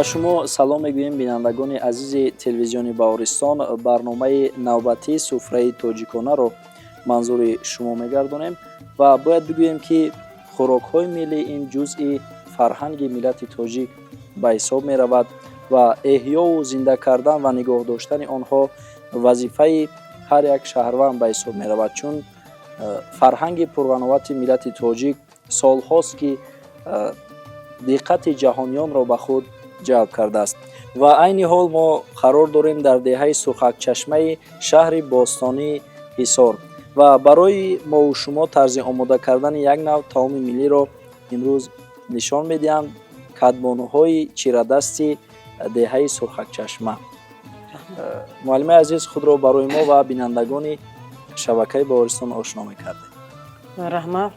Ба шумо салом мегӯем, бинандагони азизи телевизиони Баҳористон. Барномаи навбатии Суфраи тоҷиконаро манзури шумо мегардонем ва бояд бигӯем, ки хӯрокҳои миллӣ ин ҷузъи фарҳанги миллати тоҷик ба ҳисоб меравад ва эҳёву зинда кардан ва нигоҳ доштани онҳо вазифаи ҳар як шаҳрванд ба ҳисоб меравад, чун фарҳанги пурғановати миллати тоҷик солҳост, ки диққати ҷаҳониёнро ба худ ҷалб кардааст. Ва айни ҳол мо қарор дорем дар деҳаи Сурхакчашмаи шаҳри бостонии Ҳисор ва барои мову шумо тарзи омода кардани як нав таоми миллиро имрӯз нишон медиҳанд кадбонуҳои чирадасти деҳаи Сурхакчашма. Муаллимаи азиз, худро барои мо ва бинандагони шабакаи Баҳористон ошно мекардед. Раҳмат.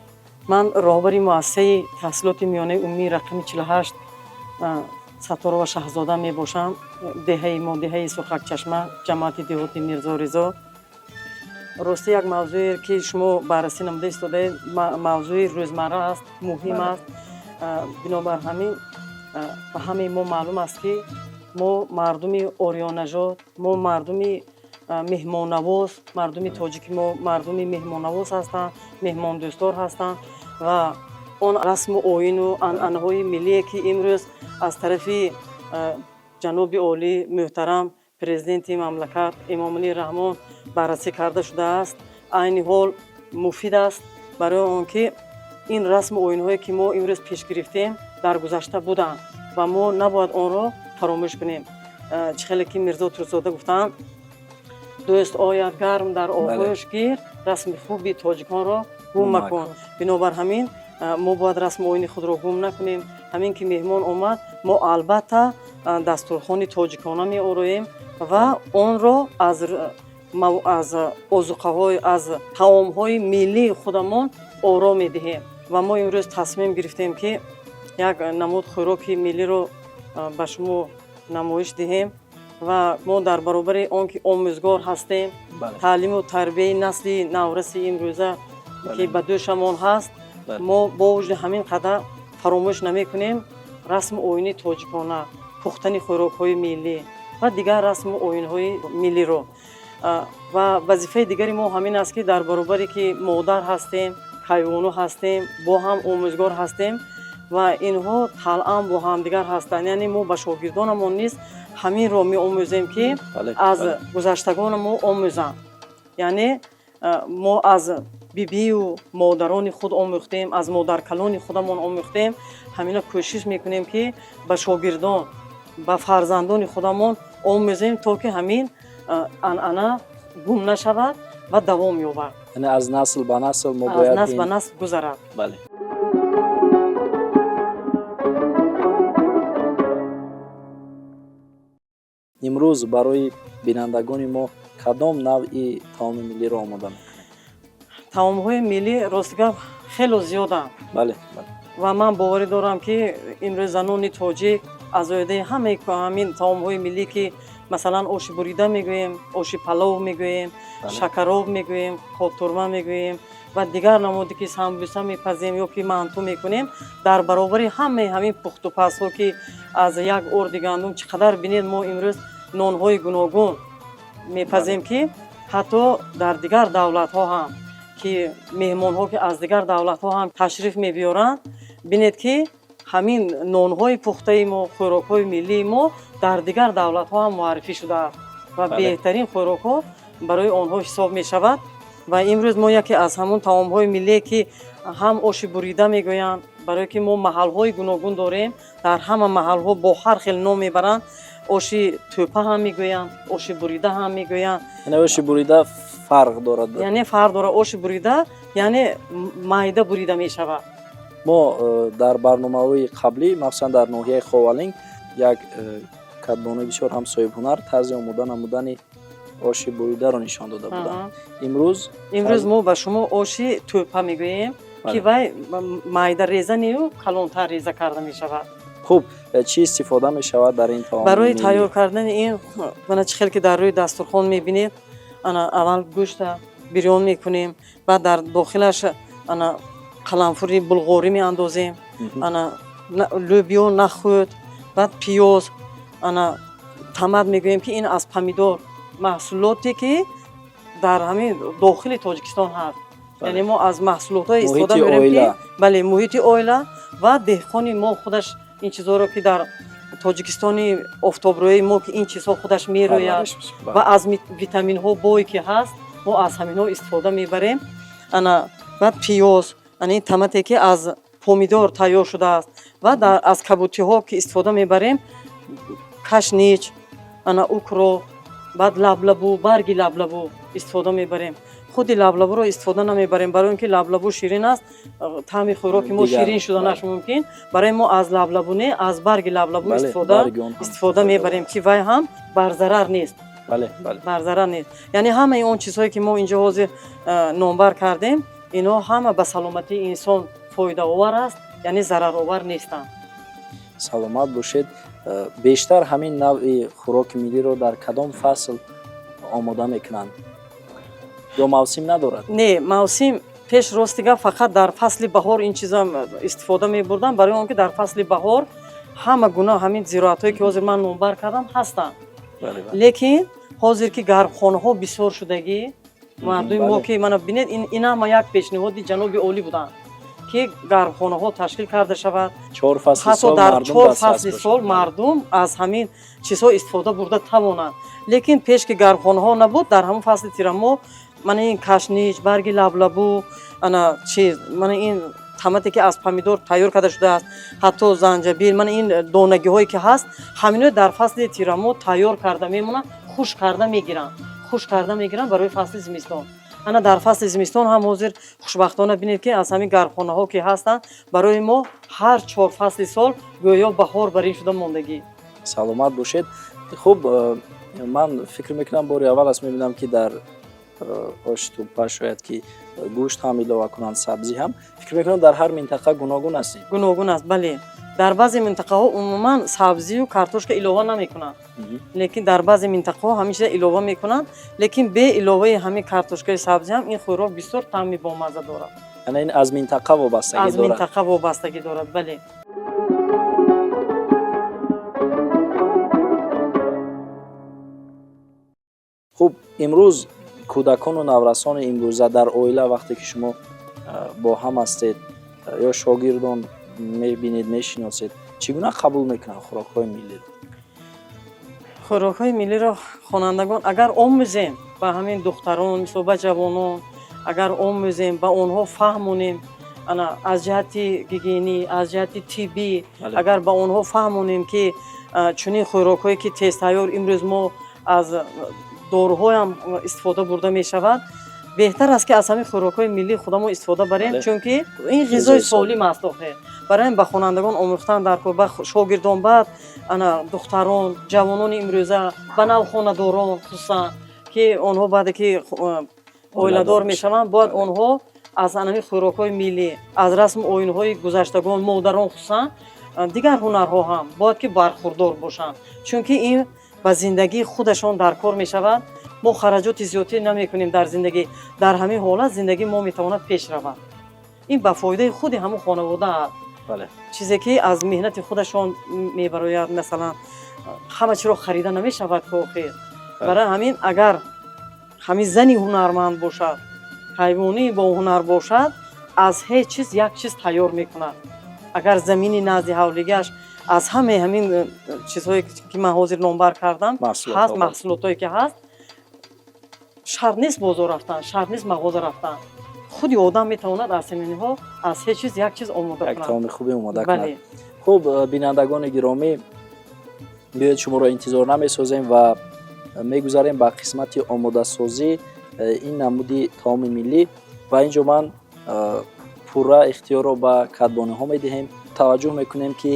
Ман роҳбари муассисаи таҳсилоти миёнаи умумии рақами 48 Сатторова Шаҳзода мебошам. Деҳаи мо деҳаи Сурхакчашма, ҷамоати деҳоти Мирзо Ризо. Ростӣ, як мавзӯе, ки шумо баррасӣ намуда истодаед, мавзӯи рӯзмарра аст, муҳим аст. Бинобар ҳамин ба ҳамаи мо маълум аст, ки мо мардуми ориёнажод, мо мардуми меҳмоннавоз, мардуми тоҷики мо мардуми меҳмоннавоз ҳастанд, меҳмондӯстдор ҳастанд ва он расму оину анъанаҳои миллие, ки имрӯз аз тарафи ҷаноби олӣ, муҳтарам Президенти мамлакат Эмомалӣ Раҳмон баррасӣ карда шудааст, айни ҳол муфид аст, барои он ки ин расму оинҳое, ки мо имрӯз пеш гирифтем, дар гузашта буданд ва мо набояд онро фаромӯш кунем. Чӣ хеле ки Мирзо Турсунзода гуфтанд: «Дӯст ояд, гарм дар оғӯш гир, расми хуби тоҷиконро гум макун». Бинобар ҳамин мо бояд расму оини худро гум накунем. Ҳамин ки меҳмон омад, мо албатта дастурхони тоҷикона меороем ва онро аз озуқаҳои, аз таомҳои миллии худамон оро медиҳем. Ва мо имрӯз тасмим гирифтем, ки як намуд хӯроки миллиро ба шумо намоиш диҳем. Ва мо дар баробари он ки омӯзгор ҳастем, таълиму тарбияи насли навраси имрӯза, ки ба дӯшамон ҳаст, мо бо вуҷуди ҳамин қадар фаромӯш намекунем расму оини тоҷикона, пухтани хӯрокҳои миллӣ ва дигар расму оинҳои миллиро. Ва вазифаи дигари мо ҳамин аст, ки дар баробаре ки модар ҳастем, кайвону ҳастем, бо ҳам омӯзгор ҳастем ва инҳо талъан бо ҳамдигар ҳастанд. Яъне мо ба шогирдонамон низ ҳаминро меомӯзем, ки аз гузаштагони мо омӯзанд. Яъне мо аз бибию модарони худ омӯхтем, аз модаркалони худамон омӯхтем. Ҳамина кӯшиш мекунем, ки ба шогирдон, ба фарзандони худамон омӯзем, то ки ҳамин анъана гум нашавад ва давом ёбад. Яъне аз насл ба насл мо аз бояд насл ба насл гузарад. Бале. Имрӯз барои бинандагони мо кадом навъи таоми миллиро омода мекунед? Таомҳои миллӣ, рости гап, хело зиёданд. бале бале Ва ман боварӣ дорам, ки имрӯз занони тоҷик аз оидаи ҳамаи ҳамин таомҳои миллӣ, ки масалан оши бурида мегӯем, оши палов мегӯем, шакароб мегӯем, қотурма мегӯем ва дигар намуде, ки самбуса мепазем ё ки манту мекунем, дар баробари ҳамаи ҳамин пухтупазҳо, ки аз як орди гандум чӣ қадар, бинед, мо имрӯз нонҳои гуногун мепазем, ки ҳатто дар дигар давлатҳо ҳам, ки меҳмонҳо, ки аз дигар давлатҳо ҳам ташриф мебиёранд, бинед, ки ҳамин нонҳои пухтаи мо, хӯрокҳои миллии мо дар дигар давлатҳо ҳам муаррифӣ шудааст ва беҳтарин хӯрокҳо барои онҳо ҳисоб мешавад. Ва имрӯз мо яке аз ҳамон таомҳои миллие, ки ҳам оши бурида мегӯянд, барое ки мо маҳалҳои гуногун дорем, дар ҳама маҳалҳо бо ҳар хел ном мебаранд: оши тӯпа ҳам мегӯянд, оши бурида ҳам мегӯянд. Яъне оши бурида фарқ дорад? Яъне фарқ дорад. Оши бурида, яъне майда бурида мешавад. Мо дар барномаҳои қаблӣ, махсусан дар ноҳияи Ховалинг, як кадбонуи бисёр ҳам соҳибҳунар тарзи омода намудани оши буридаро нишон дода буданд. Имрӯз? Имрӯз мо ба шумо оши тӯпа мегӯем, ки вай майда реза нею, калонтар реза карда мешавад. Хуб, чӣ истифода мешавад дар ин таом? Барои тайёр кардани ин, мана, чӣ хел ки дар рӯи дастурхон мебинед, ана, аввал гӯшта бирён мекунем, баъд дар дохилаш, ана, қаламфури булғорӣ меандозем, ана, лӯбиё, нахӯд. Баъд пиёз, ана тамат мегӯем, ки ин аз помидор, маҳсулоте ки дар ҳамин дохили Тоҷикистон ҳаст. Яъне мо аз маҳсулотҳое истифода мебарем, ки бале, муҳити оила ва деҳқони мо худаш ин чизҳоро, ки дар Тоҷикистони офтобрӯи мо, ки ин чизҳо худаш мерӯяд ва аз витаминҳо бой ки ҳаст, мо аз ҳаминҳо истифода мебарем. Ана баъд пиёз, ана ин тамате ки аз помидор тайёр шудааст ва аз кабутиҳо ки истифода мебарем, кашнич, ана укроп, баъд лаблабу, барги лаблабу истифода мебарем. Худи лаблабуро истифода намебарем, барои он ки лаблабу ширин аст, таъми хӯроки мо ширин шуданаш мумкин. Барои мо аз лаблабу не, аз барги лаблабу истифода мебарем, ки вай ҳам барзарар нест, барзарар нест. Яъне ҳамаи он чизҳое ки мо инҷо ҳозир номбар кардем, инҳо ҳама ба саломатии инсон фоидаовар аст, яъне зараровар нестанд. Саломат бошед. Бештар ҳамин навъи хӯроки миллиро дар кадом фасл омода мекунанд ё мавсим надорад? Не, мавсим пеш, рости гап, фақат дар фасли баҳор ин чиза истифода мебурдам, барои он ки дар фасли баҳор ҳама гуна ҳамин зироатҳое ки ҳозир ман номбар кардам ҳастанд. Лекин ҳозир ки гармхонаҳо бисёр шудагӣ, мардуми мо ки мана бинед, ин ҳама як пешниҳоди ҷаноби олӣ буданд, ки гармхонаҳо ташкил карда шавад, ҳатто дар чор фасли сол мардум аз ҳамин чизҳо истифода бурда тавонанд. Лекин пеш ки гармхонаҳо набуд, дар ҳамон фасли тирамоҳ мана ин кашнич, барги лаблабу, ана чиз, мана ин тамате ки аз помидор тайёр карда шудааст, ҳатто занҷабил, мана ин донагиҳое ки ҳаст, ҳамино дар фасли тирамоҳ тайёр карда мемонанд, хушк карда мегиранд, хушк карда мегиранд барои фасли зимистон. Ана дар фасли зимистон ҳам ҳозир хушбахтона бинед, ки аз ҳамин гармхонаҳо ки ҳастанд, барои мо ҳар чор фасли сол гӯё баҳор бар ин шуда мондагӣ. Саломат бошед. Хуб, ман фикр мекунам, бори аввал аст мебинам, ки дар оши туппа шояд ки гӯшт ҳам илова кунанд, сабзӣ ҳам. Фикр мекунам, дар ҳар минтақа гуногун аст. Гуногун аст, бале. Дар баъзе минтақаҳо умуман сабзию картошка илова намекунанд, лекин дар баъзе минтақаҳо ҳамин чиза илова мекунанд. Лекин бе иловаи ҳамин картошкаи сабзӣ ҳам ин хӯрок бисёр таъми бомазза дорад. Яъне ин аз минтақа вобастагӣ аз дорад. Минтақа вобастагӣ дорад, бале. Хуб, имрӯз кӯдакону наврасони имрӯза дар оила, вақте ки шумо бо ҳам ҳастед ё шогирдон мебинед, мешиносед, чӣ гуна қабул мекунанд хӯрокҳои миллиро? Хӯрокҳои миллиро хонандагон агар омӯзем ба ҳамин духтарон, мисол ба ҷавонон агар омӯзем, ба онҳо фаҳмонем, ана аз ҷиҳати гигиенӣ, аз ҷиҳати тиббӣ, агар ба онҳо фаҳмонем, ки чунин хӯрокҳое ки тезтайёр имрӯз мо аз доруҳоям истифода бурда мешавад, беҳтар аст, ки аз ҳамин хӯрокҳои миллии худамон истифода барем, чунки ин ғизои солим аст. Охир барои ба хонандагон омӯхтан дар кор, ба шогирдон, баъд ана духтарон, ҷавонони имрӯза, ба навхонадорон хусусан, ки онҳо баъде ки оиладор мешаванд, бояд онҳо аз ҳамин хӯрокҳои миллӣ, аз расму оинҳои гузаштагон, модарон хусусан, дигар ҳунарҳо ҳам бояд ки бархурдор бошанд, чунки ин ба зиндагии худашон дар кор мешавад. Мо хараҷоти зиёдтӣ намекунем дар зиндагӣ. Дар ҳамин ҳолат зиндагии мо метавонад пеш равад. Ин ба фоидаи худи ҳамон хонавода аст. Чизе ки аз меҳнати худашон мебарояд, масалан, ҳама чиро харида намешавад ки охир. Барои ҳамин агар ҳамин зани ҳунарманд бошад, ҳайвонӣ бо ҳунар бошад, аз ҳеҷ чиз як чиз тайёр мекунад. Агар замини назди ҳавлигиаш аз ҳамаи ҳамин чизҳое ки ман ҳозир номбар кардам ҳаст, маҳсулотҳое ки ҳаст, шарт нест бозор рафтан, шарт нест мағоза рафтан. Худи одам метавонад аз ҳаминҳо аз ҳеҷ чиз як чиз омода як кунад. Таоми хубе омода кунад. Хуб, бинандагони гиромӣ, биёед, шуморо интизор намесозем ва мегузарем ба қисмати омодасозӣ ин намуди таоми миллӣ. Ва инҷо ман пурра ихтиёрро ба кадбониҳо медиҳем. Таваҷҷӯҳ мекунем, ки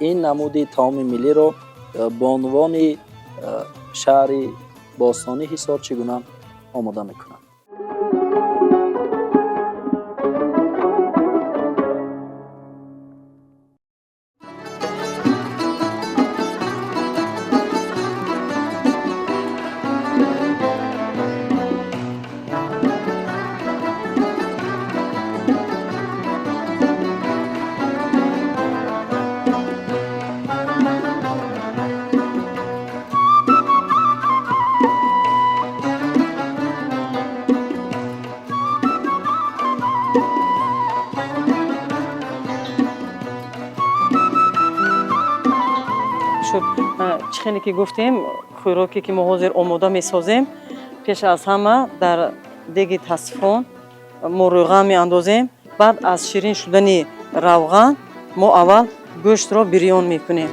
ин намуди таоми миллиро бонувони шаҳри бостонӣ Ҳисор чӣ гуна омода мекунанд. Хеле ки гуфтем, хӯроке ки мо ҳозир омода месозем, пеш аз ҳама дар деги тасфон мо рӯған меандозем. Баъд аз ширин шудани равған мо аввал гӯштро бирён мекунем.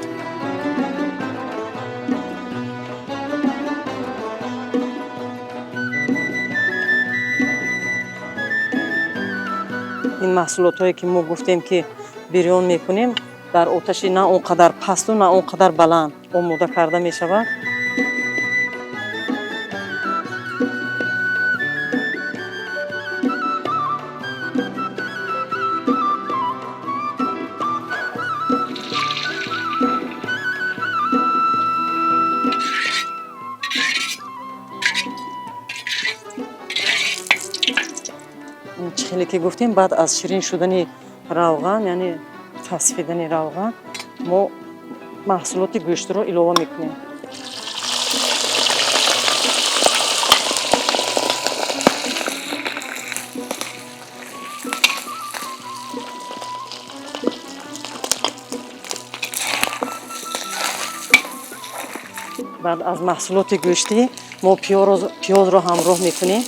Ин маҳсулотҳое ки мо гуфтем, ки бирён мекунем, дар оташи на он қадар пасту на он қадар баланд омода карда мешавад. Чӣ хеле ки гуфтем, баъд аз ширин шудани равған, яъне тасфидани равған, мо маҳсулоти гӯштиро илова мекунем. Баъд аз маҳсулоти гӯштӣ мо пиёзро ҳамроҳ мекунем.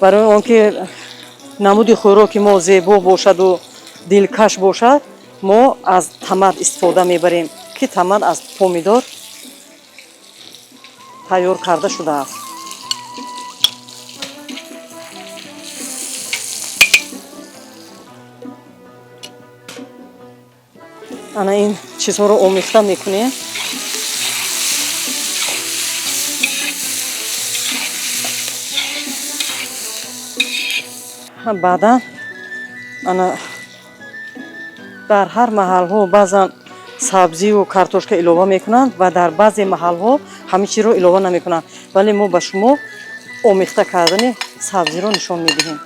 Барои он ки намуди хӯроки мо зебо бошаду дилкаш бошад, мо аз тамат истифода мебарем, ки тамат аз помидор тайёр карда шудааст. Ана ин чизҳоро омехта мекунем. Баъдан ана дар ҳар маҳалҳо баъзан сабзию картошка илова мекунанд ва дар баъзе маҳалҳо ҳамин чизро илова намекунанд, вале мо ба шумо омехта кардани сабзиро нишон медиҳем.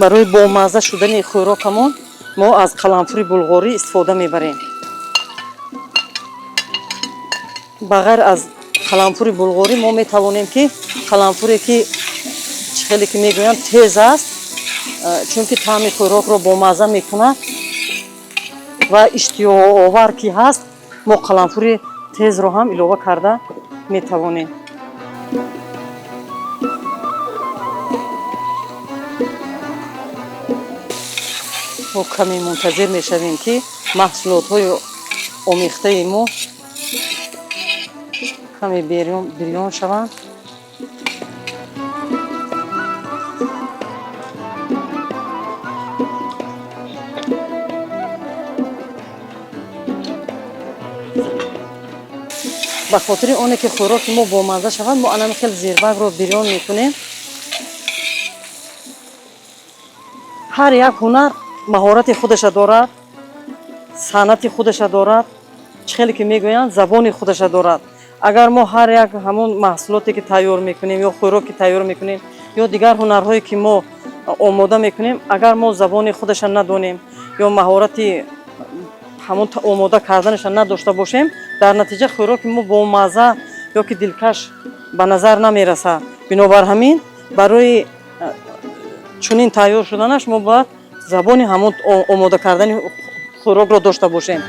Барои бомазза шудани хӯрокамон мо аз қаламфури булғорӣ истифода мебарем. Ба ғайр аз қаламфури булғорӣ мо метавонем, ки қаламфуре ки чӣ хеле ки мегӯянд, тез аст, чунки таъми хӯрокро бомазза мекунад ва иштиҳоовар ки ҳаст, мо қаламфури тезро ҳам илова карда метавонем. Мо каме мунтазир мешавем, ки маҳсулотҳои омехтаи мо каме бирён шаванд. Ба хотири оне ки хӯроки мо бомазза шавад, мо анами хел зирбакро бирён мекунем. Ҳар як ҳунар маҳорати худаша дорад, санъати худаша дорад, чӣ хеле ки мегӯянд, забони худаша дорад. Агар мо ҳар як ҳамон маҳсулоте ки тайёр мекунем ё хӯрок ки тайёр мекунем ё дигар ҳунарҳое ки мо омода мекунем, агар мо забони худаша надонем ё маҳорати ҳамон омода карданаша надошта бошем, дар натиҷа хӯроки мо бомазза ё ки дилкаш ба назар намерасад. Бинобар ҳамин, барои чунин тайёр шуданаш мо бояд забони ҳамон омода кардани хӯрокро дошта бошем.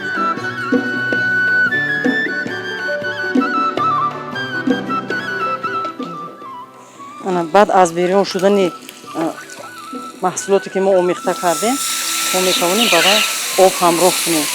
Ана баъд аз бирён шудани маҳсулоте ки мо омехта кардем, мо метавонем ба вай об ҳамроҳ кунем.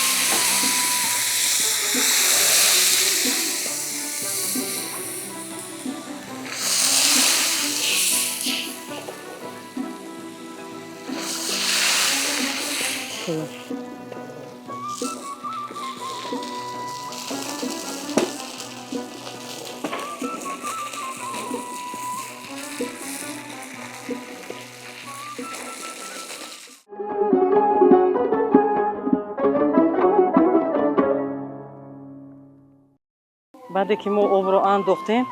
Баъде ки мо обро андохтем,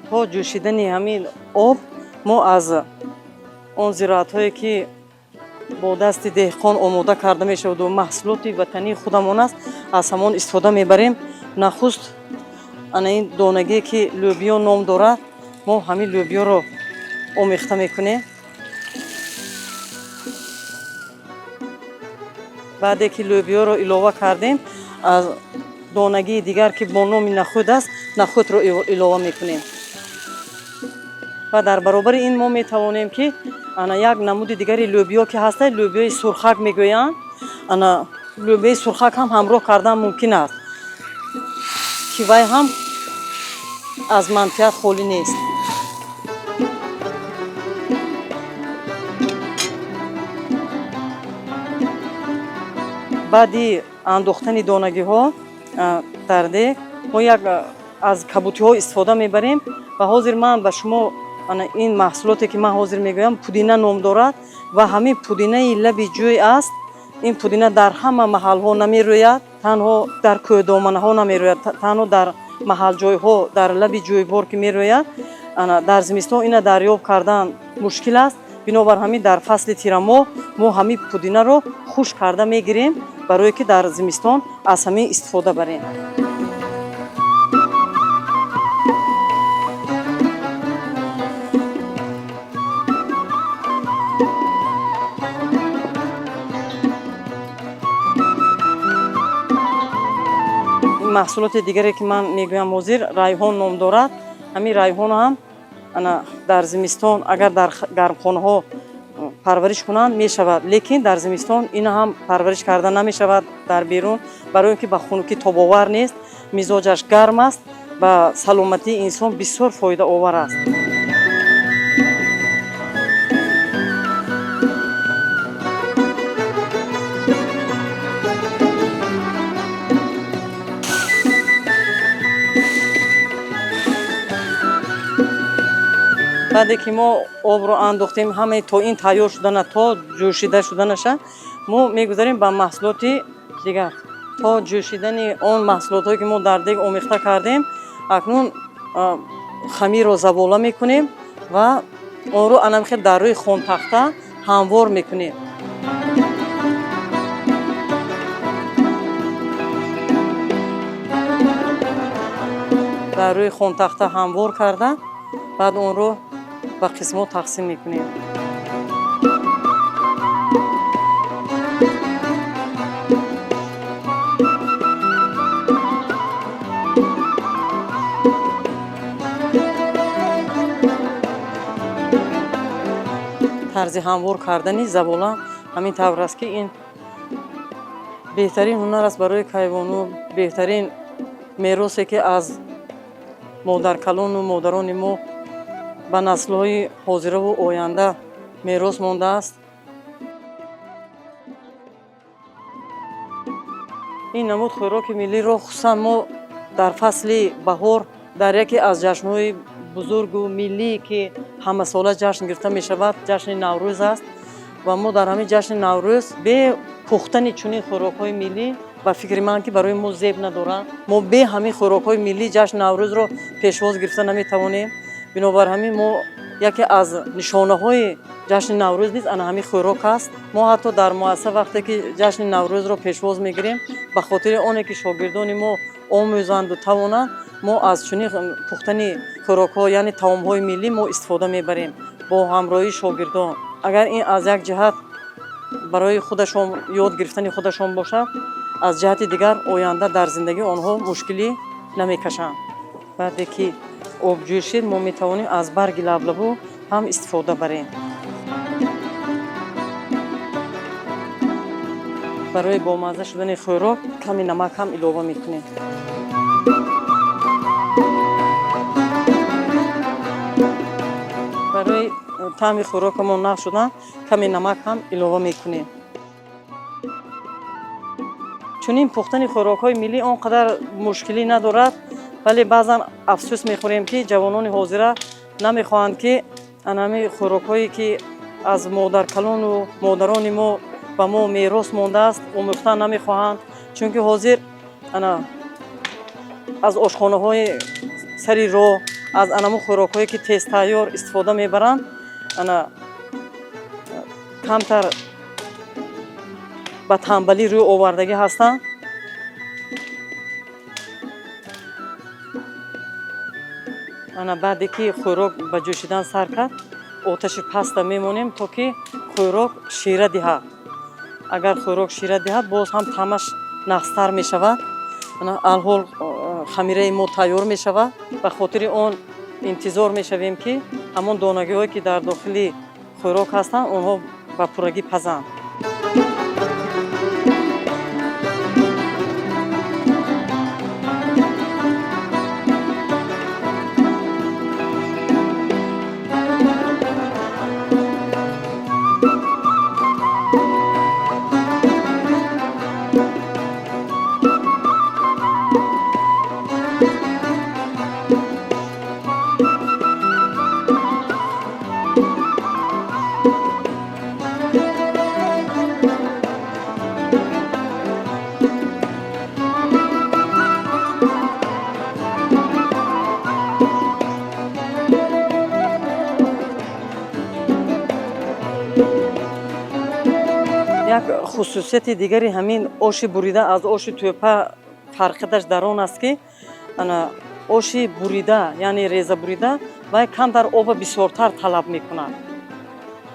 то ҷӯшидани ҳамин об мо аз он зироатҳое ки Бо дасти деҳқон омода карда мешаваду маҳсулоти ватании худамон аст, аз ҳамон истифода мебарем. Нахуст ана ин донагие, ки лӯбиё ном дорад, мо ҳамин лӯбиёро омехта мекунем. Баъде ки лӯбиёро илова кардем, аз донагии дигар, ки бо номи нахӯд аст, нахӯдро илова мекунем. Ва дар баробари ин мо метавонем, ки ана як намуди дигари лӯбиё, ки ҳаста, лӯбиёи сурхак мегӯянд, ана лӯбиёи сурхак ҳам ҳамроҳ кардан мумкин аст, ки вай ҳам аз манфиат холӣ нест. Баъди андохтани донагиҳо дар дег, мо як аз кабутиҳо истифода мебарем. Ва ҳозир ман ба шумо ана ин маҳсулоте, ки ман ҳозир мегӯям, пудина ном дорад ва ҳамин пудинаи лаби ҷӯй аст. Ин пудина дар ҳама маҳалҳо намерӯяд, танҳо дар кӯҳдоманаҳо намерӯяд, танҳо дар маҳалҷойҳо, дар лаби ҷӯйбор ки мерӯяд. Ана дар зимистон ина дарёб кардан мушкил аст. Бинобар ҳамин дар фасли тирамоҳ мо ҳамин пудинаро хушк карда мегирем, барое ки дар зимистон аз ҳамин истифода барем. Маҳсулоти дигаре, ки ман мегӯям ҳозир, райҳон ном дорад. Ҳамин райҳон ҳам ана дар зимистон агар дар гармхонаҳо парвариш кунанд, мешавад, лекин дар зимистон ина ҳам парвариш карда намешавад дар берун, барои он ки ба хунукӣ тобовар нест, мизоҷаш гарм аст, ба саломатии инсон бисёр фоидаовар аст. Баъде ки мо обро андохтем, ҳамаи то ин тайёр шудана, то ҷӯшида шуданаша, мо мегузарем ба маҳсулоти дигар. То ҷӯшидани он маҳсулотҳое, ки мо дар дег омехта кардем, акнун хамирро завола мекунем ва онро анамхел дар рӯи хонтахта ҳамвор мекунем. Дар рӯи хонтахта ҳамвор карда, баъд онро ба қисмҳо тақсим мекунем. Тарзи ҳамвор кардани завола ҳамин тавр аст, ки ин беҳтарин ҳунар аст барои кайвону, беҳтарин меросе, ки аз модаркалону модарони мо ба наслҳои ҳозираву оянда мерос мондааст. Ин намуд хӯроки миллиро хусусан мо дар фасли баҳор, дар яке аз ҷашнҳои бузургу миллие, ки ҳамасола ҷашн гирифта мешавад, ҷашни Наврӯз аст, ва мо дар ҳамин ҷашни Наврӯз бе пухтани чунин хӯрокҳои миллӣ, ба фикри ман, ки барои мо зеб надорад. Мо бе ҳамин хӯрокҳои миллӣ ҷашни Наврӯзро пешвоз гирифта наметавонем. Бинобар ҳамин мо яке аз нишонаҳои ҷашни Наврӯз низ ана ҳамин хӯрок аст. Мо ҳатто дар муассиса вақте ки ҷашни Наврӯзро пешвоз мегирем, ба хотири оне ки шогирдони мо омӯзанду тавонанд, мо аз чунин пухтани хӯрокҳо, яъне таомҳои миллӣ, мо истифода мебарем бо ҳамроҳии шогирдон. Агар ин аз як ҷиҳат барои худашон ёд гирифтани худашон бошад, аз ҷиҳати дигар оянда дар зиндагии онҳо мушкилӣ намекашанд. Баъде ки об ҷӯшид, мо метавонем аз барги лаблабу ҳам истифода барем. Барои бомазза шудани хӯрок ками намак ҳам илова мекунем. Барои таъми хӯрокамон нағз шудан ками намак ҳам илова мекунем. Чунин пухтани хӯрокҳои миллӣ он қадар мушкилӣ надорад, вале баъзан афсӯс мехӯрем, ки ҷавонони ҳозира намехоҳанд, ки анами хӯрокҳое, ки аз модаркалону модарони мо ба мо мерос мондааст, омӯхтан намехоҳанд, чунки ҳозир ана аз ошхонаҳои сари роҳ, аз анаму хӯрокҳое, ки тезтайёр, истифода мебаранд. Ана камтар Ба танбалӣ рӯ овардагӣ ҳастанд. Ана, баъде ки хӯрок ба ҷӯшидан сар кард, оташи паста мемонем, то ки хӯрок шира диҳад. Агар хӯрок шира диҳад, боз ҳам таъмаш нағзтар мешавад. Ана, алҳол хамираи мо тайёр мешавад. Ба хотири он интизор мешавем, ки ҳамон донагиҳое, ки дар дохили хӯрок ҳастанд, онҳо ба пуррагӣ пазанд. Як хусусияти дигари ҳамин оши бурида аз оши тӯпа фарқияташ дар он аст, ки ана оши бурида, яъне реза бурида, вай камтар оба бисёртар талаб мекунад.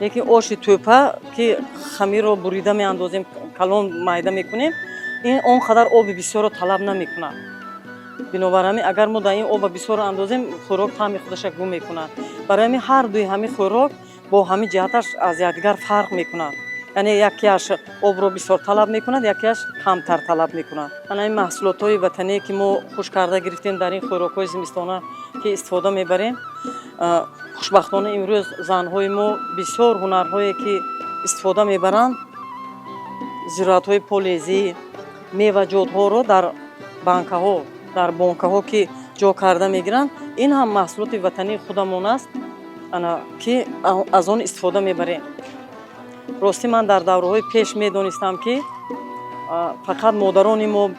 Лекин оши тӯпа, ки хамирро бурида меандозем, калон майда мекунем, ин он қадар оби бисёрро талаб намекунад. Бинобар ҳамин, агар мо дар ин оба бисёрро андозем, хӯрок таъми худаша гум мекунад. Барои ҳамин ҳар дуи ҳамин хӯрок бо ҳамин ҷиҳаташ аз якдигар фарқ мекунад, яъне якеаш обро бисёр талаб мекунад, якеаш камтар талаб мекунад. Ана ин маҳсулотҳои ватание, ки мо хушк карда гирифтем, дар ин хӯрокҳои зимистона ки истифода мебарем, хушбахтона имрӯз занҳои мо бисёр ҳунарҳое ки истифода мебаранд, зироатҳои полезӣ, меваҷотҳоро дар банкаҳо, дар бонкаҳо ки ҷо карда мегиранд, ин ҳам маҳсулоти ватании худамон аст, ана ки аз он истифода мебарем. Ростӣ, ман дар давраҳои пеш медонистам, ки фақат модарони мо,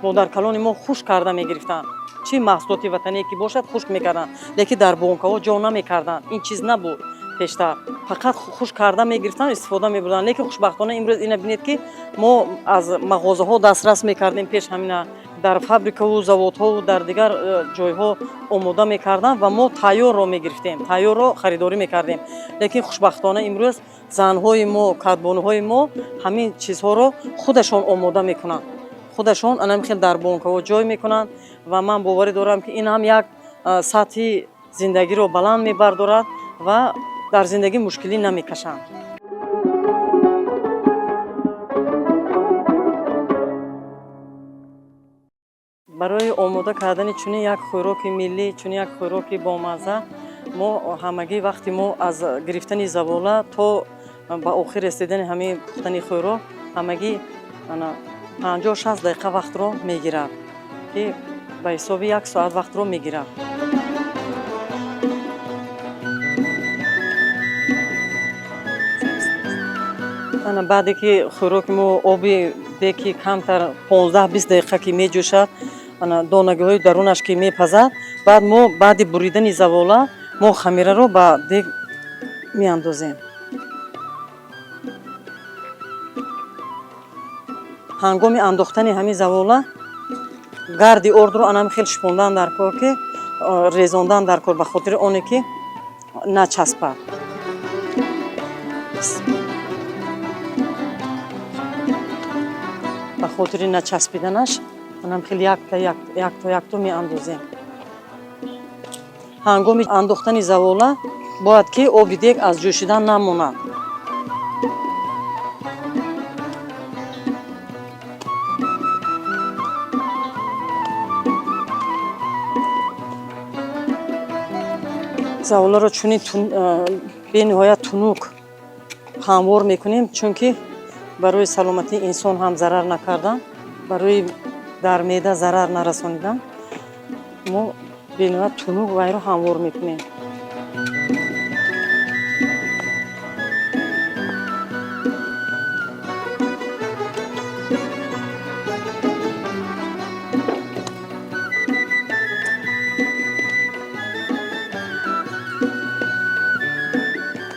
модаркалони мо хушк карда мегирифтанд. Чӣ маҳсулоти ватание ки бошад, хушк мекарданд, лекин дар бонкаҳо ҷо намекарданд. Ин чиз набуд пештар, фақат хушк карда мегирифтанд, истифода мебурданд. Лекин хушбахтона имрӯз ина бинед, ки мо аз мағозаҳо дастрас мекардем. Пеш ҳамина дар фабрикаву заводҳову дар дигар ҷойҳо омода мекарданд ва мо тайёрро мегирифтем, тайёрро харидорӣ мекардем. Лекин хушбахтона имрӯз занҳои мо, кадбонуҳои мо ҳамин чизҳоро худашон омода мекунанд, худашон анами хел дар бонкаҳо ҷой мекунанд. Ва ман боварӣ дорам, ки ин ҳам як сатҳи зиндагиро баланд мебардорад ва дар зиндагӣ мушкилӣ намекашанд. Барои омода кардани чунин як хӯроки миллӣ, чунин як хӯроки бомазза, мо ҳамагӣ вақти мо аз гирифтани завола то ба охир расидани ҳамин пухтани хӯрок ҳамагӣ 50-60 дақиқа вақтро мегирад, ки ба ҳисоби як соат вақтро мегирад. Ана, баъде ки хӯроки мо оби деки камтар 15-20 дақиқа ки меҷӯшад, ана донагиҳои дарунаш ки мепазад, баъд мо баъди буридани завола мо хамираро ба дег меандозем. Ҳангоми андохтани ҳамин завола гарди ордро анам хел шипондан дар кор, ки резондан дар кор, ба хотири оне ки начаспад. Ба хотири начаспиданаш анам хел якта якто якто меандозем. Ҳангоми андохтани завола бояд ки оби дег аз ҷӯшидан намонад. Заволаро чунин бениҳоят тунук ҳамвор мекунем, чунки барои саломатии инсон ҳам зарар накардан, барои дар меъда зарар нарасонидан, мо бениҳоят тунук вайро ҳамвор мекунем.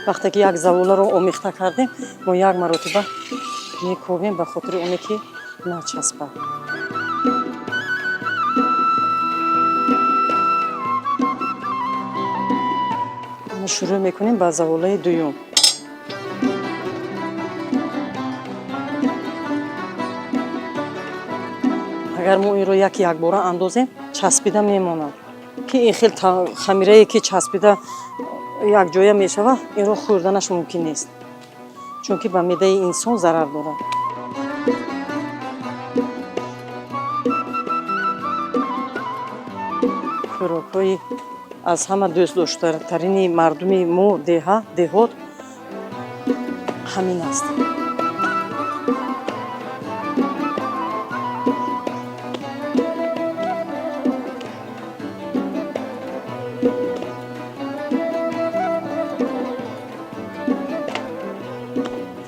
Вақте ки як заволаро омехта кардем, мо як маротиба Мекобем ба хотири оне ки начаспад. Шурӯъ мекунем ба заволаи дуюм. Агар мо инро яки якбора андозем, часпида мемонад, ки ин хел хамирае ки часпида якҷоя мешавад, инро хӯрданаш мумкин нест, чунки ба меъдаи инсон зарар дорад. Хӯрокҳои аз ҳама дӯстдоштатарини мардуми мо деҳа деҳот ҳамин аст.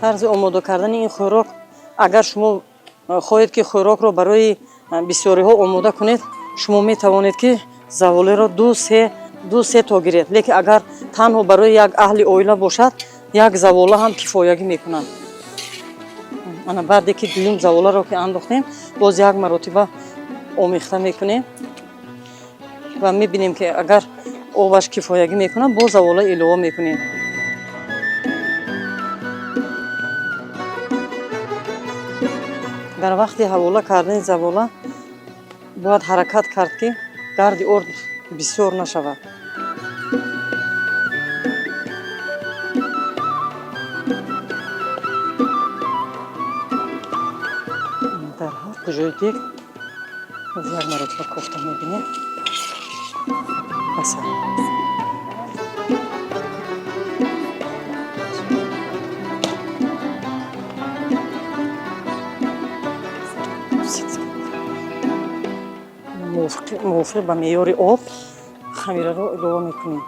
Тарзи омода кардани ин хӯрок, агар шумо хоҳед ки хӯрокро барои бисёриҳо омода кунед, шумо метавонед ки заволеро ду се то гиред, лекин агар танҳо барои як аҳли оила бошад, як завола ҳам кифоягӣ мекунад. Ана, баъде ки дуюм заволаро ки андохтем, боз як маротиба омехта мекунем ва мебинем ки агар обаш кифоягӣ мекунад, боз завола илова мекунем. Дар вақти ҳавола кардани завола бояд ҳаракат кард, ки гарди орд бисёр нашавад. Дар ҳар куҷои дег боз як маротиба кофта мебинем. Баса. Мувофиқ ба меъёри об хамираро илова мекунем.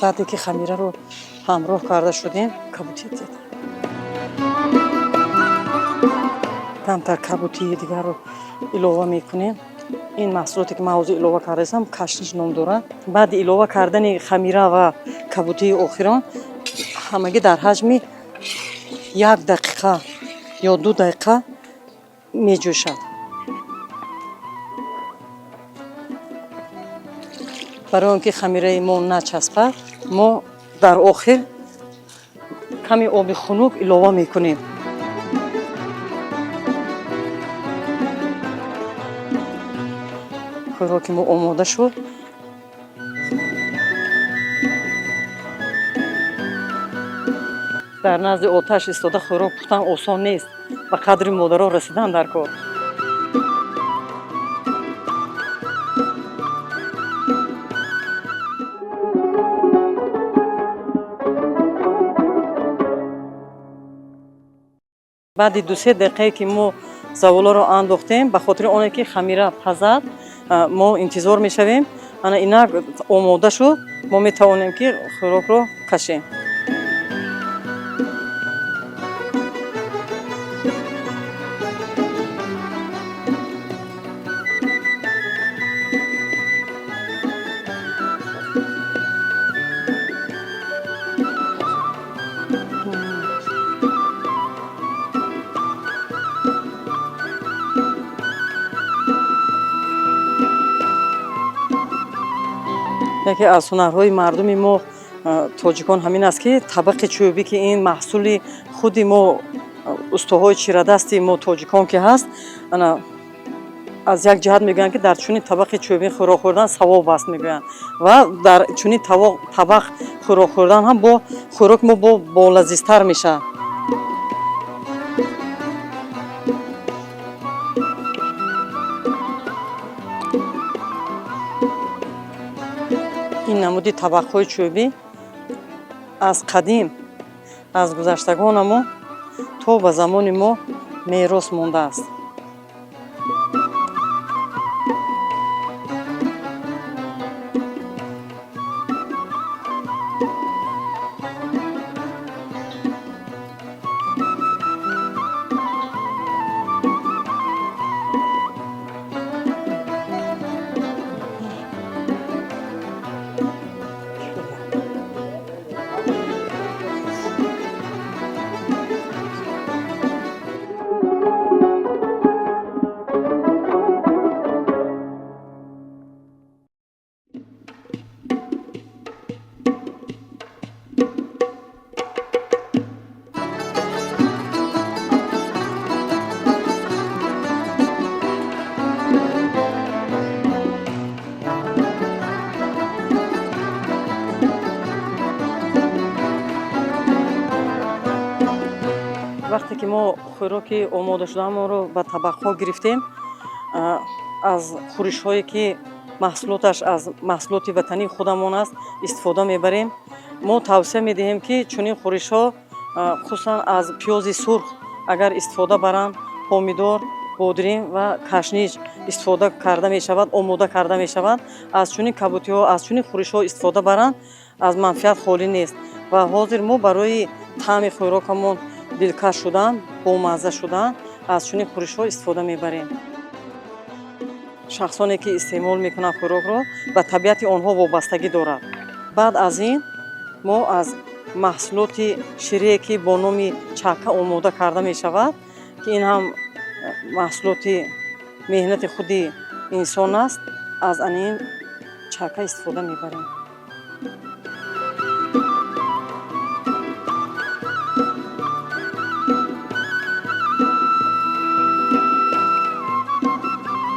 Баъде ки хамираро ҳамроҳ карда шудем, кабутӣ, камтар кабутии дигарро илова мекунем. Ин маҳсулоте ки ман ҳозир илова кардаистам, кашниш ном дорад. Баъди илова кардани хамира ва кабутии охирон ҳамагӣ дар ҳаҷми 1 дақиқа ё 2 дақиқа меҷӯшад. Барои он ки хамираи мо начаспад, мо дар охир ками оби хунук илова мекунем. Хӯроки мо омода шуд. Дар назди оташ истода хӯрок пухтан осон нест, ба қадри модаро расидан дар кор. Баъди 2-3 дақиқае ки мо заволаро андохтем, ба хотири оне ки хамира пазад, мо интизор мешавем. Ана, инак омода шуд, мо метавонем ки хӯрокро кашем. Яке аз ҳунарҳои мардуми мо тоҷикон ҳамин аст, ки табақи чӯбӣ, ки ин маҳсули худи мо, устоҳои чирадасти мо тоҷикон ки ҳаст. Ана, аз як ҷиҳат мегӯянд, ки дар чунин табақи чӯбӣ хӯрок хӯрдан савоб аст, мегӯянд, ва дар чунин табақ хӯрок хӯрдан ҳам бо хӯроки мо бо болазизтар мешавад. Ин намуди табақҳои чӯбӣ аз қадим, аз гузаштагонамо то ба замони мо мерос мондааст. Вақте ки мо хӯроки омодашудаамонро ба табақҳо гирифтем, аз хӯришҳое ки маҳсулоташ аз маҳсулоти ватании худамон аст, истифода мебарем. Мо тавсия медиҳем, ки чунин хӯришҳо, хусусан аз пиёзи сурх агар истифода баранд, помидор, бодринг ва кашнич истифода карда мешавад, омода карда мешавад, аз чунин кабутиҳо, аз чунин хӯришҳо истифода баранд, аз манфиат холӣ нест. Ва ҳозир мо барои таъми хӯрокамон дилкаш шудан, бомазза шудан аз чунин хӯришҳо истифода мебарем. Шахсоне ки истеъмол мекунанд хӯрокро, ба табиати онҳо вобастагӣ дорад. Баъд аз ин мо аз маҳсулоти ширие, ки бо номи чака омода карда мешавад, ки ин ҳам маҳсулоти меҳнати худи инсон аст, аз ана ин чака истифода мебарем.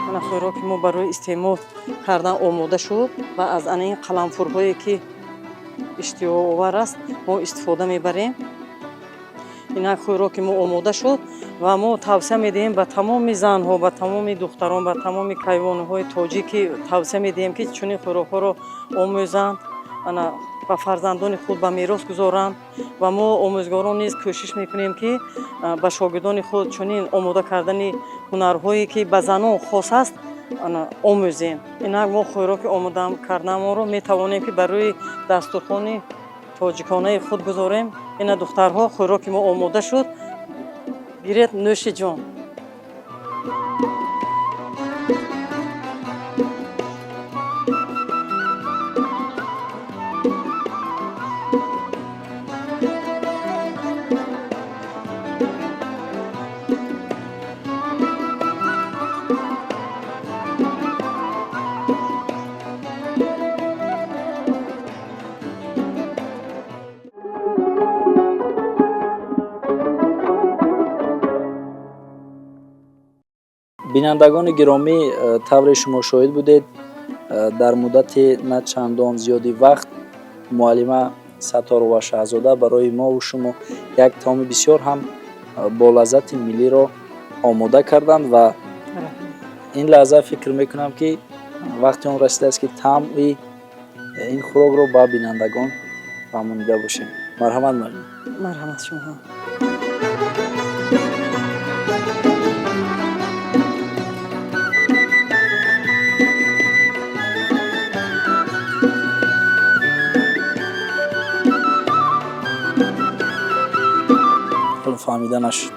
Ана хӯроки мо барои истеъмол кардан омода шуд ва аз ана ин қаламфурҳое, ки иштиҳоовар аст, мо истифода мебарем. Инак, хӯроки мо омода шуд ва мо тавсия медиҳем ба тамоми занҳо, ба тамоми духтарон, ба тамоми кайвонуҳои тоҷикӣ тавсия медиҳем, ки чунин хӯрокҳоро омӯзанд, ана ба фарзандони худ ба мерос гузоранд. Ва мо омӯзгорон низ кӯшиш мекунем, ки ба шогирдони худ чунин омода кардани ҳунарҳое, ки ба занон хос аст, ана омӯзем. Инак, мо хӯроки омода кардаамонро метавонем, ки барои дастурхони тоҷиконаи худ гузорем. Ина, духтарҳо, хӯроки мо омода шуд, гиред, нӯши ҷон. Бинандагони гиромӣ, тавре шумо шоҳид будед, дар муддати на чандон зиёди вақт муаллима Сатторова Шаҳзода барои мову шумо як таоми бисёр ҳам болаззати миллиро омода карданд. Ва ин лаҳза фикр мекунам, ки вақти он расидааст, ки таъми ин хӯрокро ба бинандагон фаҳмонида бошем. Марҳамат, муаллима. Марҳамат, шумо. Ҳоло фаҳмида нашуд.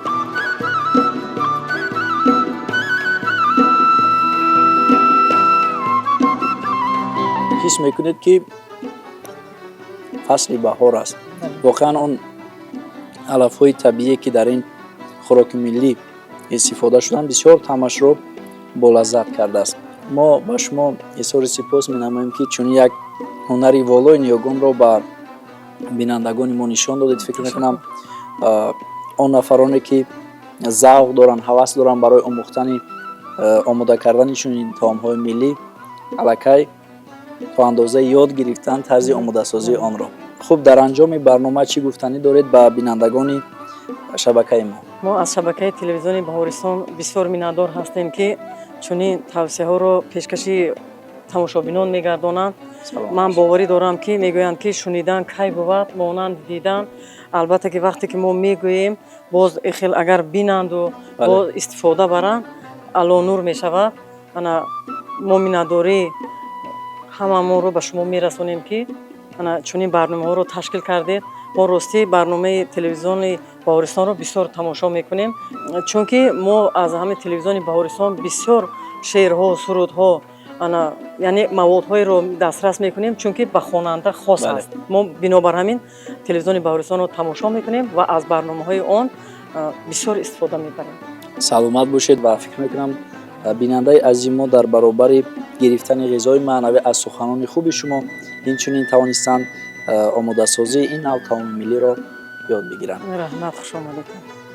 Ҳис мекунед, ки фасли баҳор аст. Воқеан, он алафҳои табиие, ки дар ин хӯроки миллӣ истифода шуданд, бисёр таъмашро болаззат кардааст. Мо ба шумо изҳори сипос менамоем, ки чунин як ҳунари волои ниёгонро ба бинандагони мо нишон додед. Фикр мекунам, он нафароне, ки завқ доранд, ҳавас доранд барои омӯхтани омода кардани чунин таомҳои миллӣ, аллакай то андозае ёд гирифтанд тарзи омодасозии онро. Хуб, дар анҷоми барнома чӣ гуфтанӣ доред ба бинандагони шабакаи мо? Мо аз шабакаи телевизиони Баҳористон бисёр миннатдор ҳастем, ки чунин тавсияҳоро пешкаши тамошобинон мегардонанд. Ман боварӣ дорам, ки мегӯянд, ки шунидан кай бувад монанди дидан. Албатта, ки вақте ки мо мегӯем, боз хел агар бинанду боз истифода баранд, аълонур мешавад. Ана мо миннатдорӣ ҳамамонро ба шумо мерасонем, ки ана чунин барномаҳоро ташкил кардед. Мо ростӣ барномаи телевизиони Баҳористонро бисёр тамошо мекунем, чунки мо аз ҳамин телевизиони Баҳористон бисёр шеърҳо, сурудҳо, ана яъне маводҳоеро дастрас мекунем, чунки ба хонанда хос аст. Мо бинобар ҳамин телевизиони Баҳористонро тамошо мекунем ва аз барномаҳои он бисёр истифода мебарем. Саломат бошед. Ва фикр мекунам, бинандаи азизи мо дар баробари гирифтани ғизои маънавӣ аз суханони хуби шумо, инчунин тавонистанд омодасозии ин нав таоми миллиро ёд бигиранд. Раҳмат, хуш омадед.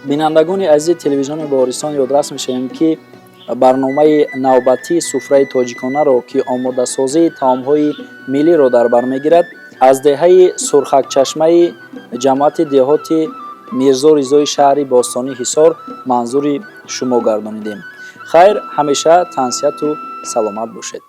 Бинандагони азизи телевизиони Баҳористон, ёдрас мешавем, ки барномаи навбатии Суфраи тоҷиконаро, ки омодасозии таомҳои миллиро дар бар мегирад, аз деҳаи Сурхакчашмаи ҷамоати деҳоти Мирзо Ризои шаҳри бостонии Ҳисор манзури шумо гардонидем. Хайр, ҳамеша тансиҳату саломат бошед.